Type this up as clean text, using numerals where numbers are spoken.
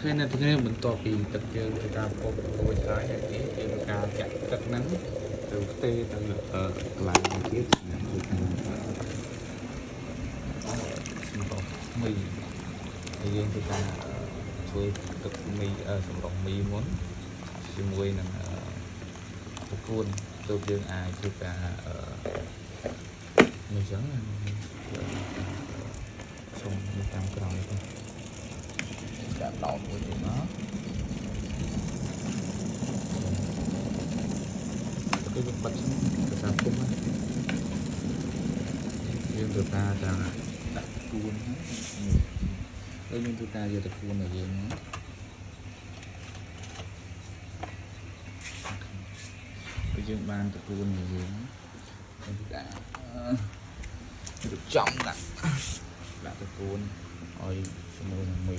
អ្នកទាំងគ្នាបន្ទាប់ពីទឹកយើងធ្វើការពុំរួចហើយអ្នកនេះយើងធ្វើការចាក់ទឹកហ្នឹងទៅផ្ទេរទៅកន្លែងមួយទៀតសម្រាប់ធ្វើការសម្រុះមីហើយយើងធ្វើការធ្វើទឹកមីសម្រុះមីមុនជាមួយនឹងត្រកួនទើបយើងអាចធ្វើការនេះចឹងសូមនេះតាមក្រោយទៅ ដាក់ដោតមួយទៀតមកទៅយើងបិទភាសាពុំហ្នឹងយើងធ្វើការតាដាក់គួនហើយយើងធ្វើការយកតគួនរបស់យើងមកពេលយើងបានតគួនរបស់យើងយើងធ្វើការរៀបចំដាក់ដាក់តគួនឲ្យជាមួយនឹងមី